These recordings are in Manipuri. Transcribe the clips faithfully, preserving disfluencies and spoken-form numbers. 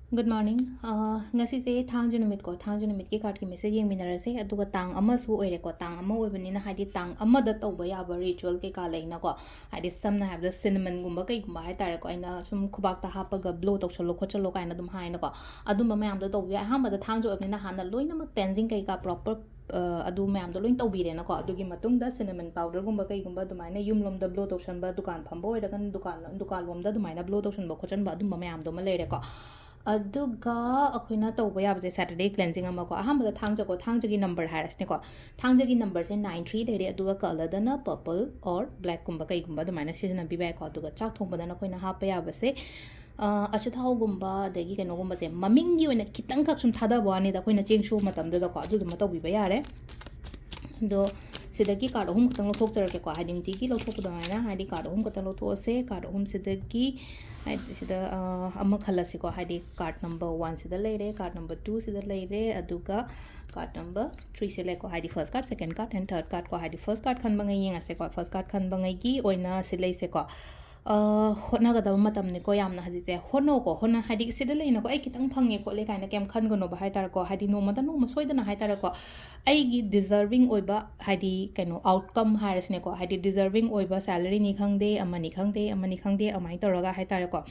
Good morning. ꯑ, ꯉꯁꯤꯁꯦ ꯊꯥꯡꯖ ꯅꯨꯃꯤꯠꯀꯣ, ꯊꯥꯡꯖ ꯅꯨꯃꯤꯠꯀꯤ cardꯀꯤ message ꯌꯦꯡꯃꯤꯟꯅꯔꯁꯦ꯫ ꯑꯗꯨꯒ ꯇꯥꯡ ꯑꯃꯁꯨ ꯑꯣꯏꯔꯦꯀꯣ, ꯇꯥꯡ ꯑꯃ ꯑꯣꯏꯕꯅꯤꯅ ꯍꯥꯏꯗꯤ ꯇꯥꯡ ꯑꯃꯗ ꯇꯧꯕ ꯌꯥꯕ ritual ꯀꯩꯀꯥ ꯂꯩꯅꯀꯣ, ꯍꯥꯏꯗꯤ ꯁꯝꯅ ꯍꯥꯏꯔꯕꯗ cinnamonꯒꯨꯝꯕ ꯀꯩꯒꯨꯝꯕ ꯍꯥꯏ ꯇꯥꯔꯦꯀꯣ, ꯑꯩꯅ ꯁꯨꯝ ꯈꯨꯕꯥꯛꯇ ꯍꯥꯞꯄꯒ blow ꯇꯧꯁꯜꯂꯣ ꯈꯣꯠꯆꯜꯂꯣ ꯀꯥꯏꯅ ꯑꯗꯨꯝ ꯍꯥꯏꯅꯀꯣ, ꯑꯗꯨꯝꯕ ꯃꯌꯥꯝꯗꯣ ꯇꯧꯕ ꯌꯥꯏ꯫ ꯑꯍꯥꯟꯕꯗ ꯊꯥꯡꯖ ꯑꯣꯏꯕꯅꯤꯅ ꯍꯥꯟꯅ ꯂꯣꯏꯅꯃꯛ cleansing ꯀꯩꯀꯥ proper ꯑ, ꯑꯗꯨ ꯃꯌꯥꯝꯗꯣ ꯂꯣꯏ ꯇꯧꯕꯤꯔꯦꯅꯀꯣ꯫ ꯑꯗꯨꯒꯤ ꯃꯇꯨꯡꯗ cinnamon powderꯒꯨꯝꯕ ꯀꯩꯒꯨꯝꯕ ꯑꯗꯨꯃꯥꯏꯅ ꯌꯨꯝꯂꯣꯝꯗ blow ꯇꯧꯁꯟꯕ, ꯗꯨꯀꯥꯟ ꯐꯝꯕ ꯑꯣꯏꯔꯒꯅ ꯗꯨꯀꯥꯟ, ꯗꯨꯀꯥꯟꯂꯣꯝꯗ ꯑꯗꯨꯃꯥꯏꯅ blow ꯇꯧꯁꯟꯕ ꯈꯣꯠꯆꯟꯕ ꯑꯗꯨꯝꯕ ꯃꯌꯥꯝꯗꯣ ꯑꯃ ꯂꯩꯔꯦꯀꯣ꯫ ꯑꯗꯨꯒ ꯑꯩꯈꯣꯏꯅ ꯇꯧꯕ ꯌꯥꯕꯁꯦ Saturday cleansing ꯑꯃꯀꯣ꯫ ꯑꯍꯥꯟꯕꯗ ꯊꯥꯡꯖꯀꯣ, ꯊꯥꯡꯖꯒꯤ number ꯍꯥꯏꯔꯁꯤꯅꯦꯀꯣ꯫ ꯊꯥꯡꯖꯒꯤ numberꯁꯦ nine three ꯂꯩꯔꯦ, ꯑꯗꯨꯒ colourꯗꯅ purple or blackꯀꯨꯝꯕ ꯀꯩꯒꯨꯝꯕ ꯑꯗꯨꯃꯥꯏꯅ ꯁꯤꯖꯤꯟꯅꯕꯤꯕ ꯌꯥꯏꯀꯣ꯫ ꯑꯗꯨꯒ ꯆꯥꯛ ꯊꯣꯡꯕꯗꯅ ꯑꯩꯈꯣꯏꯅ ꯍꯥꯞꯄ ꯌꯥꯕꯁꯦ, ꯑ, ꯑꯆꯥꯊꯥꯎꯒꯨꯝꯕ ꯑꯗꯒꯤ ꯀꯩꯅꯣꯒꯨꯝꯕꯁꯦ ꯃꯃꯤꯡꯒꯤ ꯑꯣꯏꯅ ꯈꯤꯇꯪꯈꯛ ꯁꯨꯝ ꯊꯥꯗꯕ ꯋꯥꯅꯤꯗ, ꯑꯩꯈꯣꯏꯅ ꯆꯦꯡ ꯁꯨꯕ ꯃꯇꯝꯗꯨꯗꯀꯣ ꯑꯗꯨꯗꯨꯃ ꯇꯧꯕꯤꯕ ꯌꯥꯔꯦ꯫ ꯑꯗꯣ ꯁꯤꯗꯒꯤ card ꯑꯍꯨꯝ ꯈꯛꯇꯪ ꯂꯧꯊꯣꯛꯆꯔꯛꯀꯦꯀꯣ, ꯍꯥꯏꯗꯤ ꯅꯨꯡꯇꯤꯒꯤ ꯂꯧꯊꯣꯛꯄ ꯑꯗꯨꯃꯥꯏꯅ, ꯍꯥꯏꯗꯤ card ꯑꯍꯨꯝ ꯈꯛꯇꯪ ꯂꯧꯊꯣꯛꯑꯁꯦ꯫ Card ꯑꯍꯨꯝꯁꯤꯗꯒꯤ ꯍꯥꯏꯗꯤ ꯁꯤꯗ, ꯑ, ꯑꯃ ꯈꯜꯂꯁꯤꯀꯣ, ꯍꯥꯏꯗꯤ card number one ꯁꯤꯗ ꯂꯩꯔꯦ, card number two ꯁꯤꯗ ꯂꯩꯔꯦ, ꯑꯗꯨꯒ card number three ꯁꯤ ꯂꯩꯀꯣ, ꯍꯥꯏꯗꯤ first card, second card and third card ꯀꯣ꯫ ꯍꯥꯏꯗꯤ first card ꯈꯟꯕꯉꯩ ꯌꯦꯡꯉꯁꯦꯀꯣ꯫ First card ꯈꯟꯕꯉꯩꯒꯤ ꯑꯣꯏꯅ ꯁꯤ ꯂꯩꯁꯦꯀꯣ꯫ ꯑ, ꯍꯣꯠꯅꯒꯗꯕ ꯃꯇꯝꯅꯤꯀꯣ ꯌꯥꯝꯅ ꯍꯧꯖꯤꯛꯁꯦ꯫ ꯍꯣꯠꯅꯧꯀꯣ, ꯍꯣꯠꯅ-, ꯍꯥꯏꯗꯤ ꯁꯤꯗ ꯂꯩꯅꯀꯣ, "ꯑꯩ ꯈꯤꯇꯪ ꯐꯪꯉꯦ ꯈꯣꯠꯂꯦ" ꯀꯥꯏꯅ ꯀꯩꯝ ꯈꯟꯒꯅꯣꯕ ꯍꯥꯏ ꯇꯥꯔꯦꯀꯣ꯫ ꯍꯥꯏꯗꯤ ꯅꯣꯡꯃꯗ ꯅꯣꯡꯃ ꯁꯣꯏꯗꯅ ꯍꯥꯏ ꯇꯥꯔꯦꯀꯣ, ꯑꯩꯒꯤ deserving ꯑꯣꯏꯕ, ꯍꯥꯏꯗꯤ ꯀꯩꯅꯣ, outcome ꯍꯥꯏꯔꯁꯤꯅꯦꯀꯣ, ꯍꯥꯏꯗꯤ deserving ꯑꯣꯏꯕ salaryꯅꯤ ꯈꯪꯗꯦ, ꯑꯃꯅꯤ ꯈꯪꯗꯦ, ꯑꯃꯅꯤ ꯈꯪꯗꯦ, ꯑꯗꯨꯃꯥꯏꯅ ꯇꯧꯔꯒ ꯍꯥꯏ ꯇꯥꯔꯦꯀꯣ꯫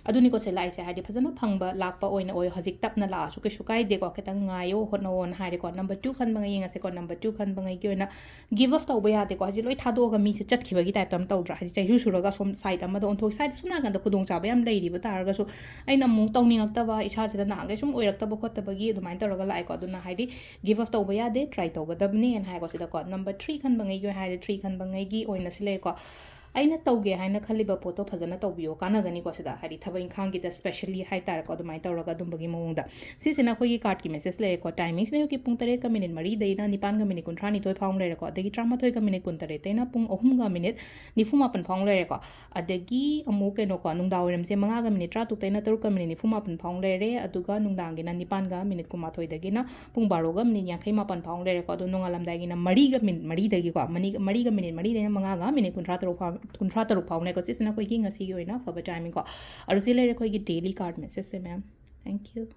ꯑꯗꯨꯅꯤꯀꯣ ꯁꯦ ꯂꯥꯛꯏꯁꯦ, ꯍꯥꯏꯗꯤ ꯐꯖꯅ ꯐꯪꯕ ꯂꯥꯛꯄ ꯑꯣꯏꯅ ꯑꯣꯏꯌꯣ꯫ ꯍꯧꯖꯤꯛ ꯇꯞꯅ ꯂꯥꯛꯑꯁꯨ ꯀꯩꯁꯨ ꯀꯥꯏꯗꯦꯀꯣ, ꯈꯤꯇꯪ ꯉꯥꯏꯌꯣ, ꯍꯣꯠꯅꯧꯑꯣꯅ ꯍꯥꯏꯔꯦꯀꯣ꯫ Number two ꯈꯟꯕꯉꯩ ꯌꯦꯡꯉꯁꯦꯀꯣ꯫ Number two ꯈꯟꯕꯉꯩꯒꯤ ꯑꯣꯏꯅ give up ꯇꯧꯕ ꯌꯥꯗꯦꯀꯣ꯫ ꯍꯧꯖꯤꯛ ꯂꯣꯏ ꯊꯥꯗꯣꯛꯑꯒ ꯃꯤꯁꯦ ꯆꯠꯈꯤꯕꯒꯤ type ꯑꯃ ꯇꯧꯗ꯭ꯔꯥ? ꯍꯥꯏꯗꯤ ꯆꯩꯁꯨ ꯁꯨꯔꯒ ꯑꯁꯣꯝ side ꯑꯃꯗ ꯑꯣꯟꯊꯣꯛ-, side ꯁꯣꯝ ꯅꯥꯀꯟꯗ ꯈꯨꯗꯣꯡꯆꯥꯕ ꯌꯥꯝ ꯂꯩꯔꯤꯕ ꯇꯥꯔꯒꯁꯨ, ꯑꯩꯅ ꯑꯃꯨꯛ ꯇꯧꯅꯤꯡꯉꯛꯇꯕ, ꯏꯁꯥꯁꯤꯗ ꯅꯍꯥꯟꯈꯩ ꯁꯨꯝ ꯑꯣꯏꯔꯛꯇꯕ ꯈꯣꯠꯇꯕꯒꯤ ꯑꯗꯨꯃꯥꯏꯅ ꯇꯧꯔꯒ ꯂꯥꯛꯑꯦꯀꯣ꯫ ꯑꯗꯨꯅ ꯍꯥꯏꯗꯤ give up ꯇꯧꯕ ꯌꯥꯗꯦ, try ꯇꯧꯒꯗꯕꯅꯦꯅ ꯍꯥꯏꯀꯣ ꯁꯤꯗꯀꯣ꯫ Number three ꯈꯟꯕꯉꯩꯒꯤ ꯑꯣꯏꯅ ꯍꯥꯏꯔꯗꯤ, three ꯈꯟꯕꯉꯩꯒꯤ ꯑꯣꯏꯅ ꯁꯤ ꯂꯩꯔꯦꯀꯣ꯫ ꯑꯩꯅ ꯇꯧꯒꯦ ꯍꯥꯏꯅ ꯈꯜꯂꯤꯕ ꯄꯣꯠꯇꯣ ꯐꯖꯅ ꯇꯧꯕꯤꯌꯣ, ꯀꯥꯟꯅꯒꯅꯤꯀꯣ ꯁꯤꯗ, ꯍꯥꯏꯗꯤ ꯊꯕꯛ ꯏꯪꯈꯥꯡꯒꯤꯗ specially ꯍꯥꯏ ꯇꯥꯔꯦꯀꯣ, ꯑꯗꯨꯃꯥꯏꯅ ꯇꯧꯔꯒ ꯑꯗꯨꯝꯕꯒꯤ ꯃꯑꯣꯡꯗ꯫ ꯁꯤꯁꯤꯅ ꯑꯩꯈꯣꯏꯒꯤ cardꯀꯤ messageꯁꯤ ꯂꯩꯔꯦꯀꯣ꯫ Timingꯁꯤꯅ ꯑꯌꯨꯛꯀꯤ ꯄꯨꯡ ꯇꯔꯦꯠꯀ minute ꯃꯔꯤꯗꯩꯅ ꯅꯤꯄꯥꯟꯒ minute ꯀꯨꯟꯊ꯭ꯔꯥꯅꯤꯊꯣꯏ ꯐꯥꯎ ꯂꯩꯔꯦꯀꯣ, ꯑꯗꯒꯤ ꯇꯔꯥꯃꯥꯊꯣꯏꯒ minute ꯀꯨꯟꯇꯔꯦꯠꯇꯩꯅ ꯄꯨꯡ ꯑꯍꯨꯝꯒ minute ꯅꯤꯐꯨ ꯃꯥꯄꯟ ꯐꯥꯎ ꯂꯩꯔꯦꯀꯣ꯫ ꯑꯗꯒꯤ ꯑꯃꯨꯛ ꯀꯩꯅꯣꯀꯣ, ꯅꯨꯡꯗꯥꯡ ꯋꯥꯏꯔꯝꯁꯦ ꯃꯉꯥꯒ minute ꯇꯔꯥꯇꯔꯨꯛꯇꯩꯅ ꯇꯔꯨꯛꯀ minute ꯅꯤꯐꯨ ꯃꯥꯄꯟ ꯐꯥꯎ ꯂꯩꯔꯦ, ꯑꯗꯨꯒ ꯅꯨꯡꯗꯥꯡꯒꯤꯅ ꯅꯤꯄꯥꯟꯒ minute ꯀꯨꯟꯃꯥꯊꯣꯏꯗꯒꯤꯅ ꯄꯨꯡ ꯕꯥꯔꯣꯒ minute ꯌꯥꯡꯈꯩ ꯃꯥꯄꯟ ꯐꯥꯎ ꯂꯩꯔꯦꯀꯣ꯫ ꯑꯗꯣ ꯅꯣꯡꯉꯥꯜꯂꯝꯗꯥꯏꯒꯤꯅ ꯃꯔꯤꯒ minute ꯃꯔꯤꯗꯒꯤꯀꯣ, ꯃꯅꯤ-, ꯃꯔꯤꯒ minute ꯃꯔꯤꯗꯩꯅ ꯃꯉꯥꯒ minute ꯀꯨꯟꯊ꯭ꯔꯥ ꯇꯔꯨꯛ ꯐꯥꯎ, ꯀꯨꯟꯊ꯭ꯔꯥ ꯇꯔꯨꯛ ꯐꯥꯎꯅꯦꯀꯣ꯫ ꯁꯤꯁꯤꯅ ꯑꯩꯈꯣꯏꯒꯤ ꯉꯁꯤꯒꯤ ꯑꯣꯏꯅ ꯑꯐꯕ timing ꯀꯣ꯫ ꯑꯗꯣ ꯁꯤ ꯂꯩꯔꯦ ꯑꯩꯈꯣꯏꯒꯤ daily card messageꯁꯦ, ma'am꯫ Thank you.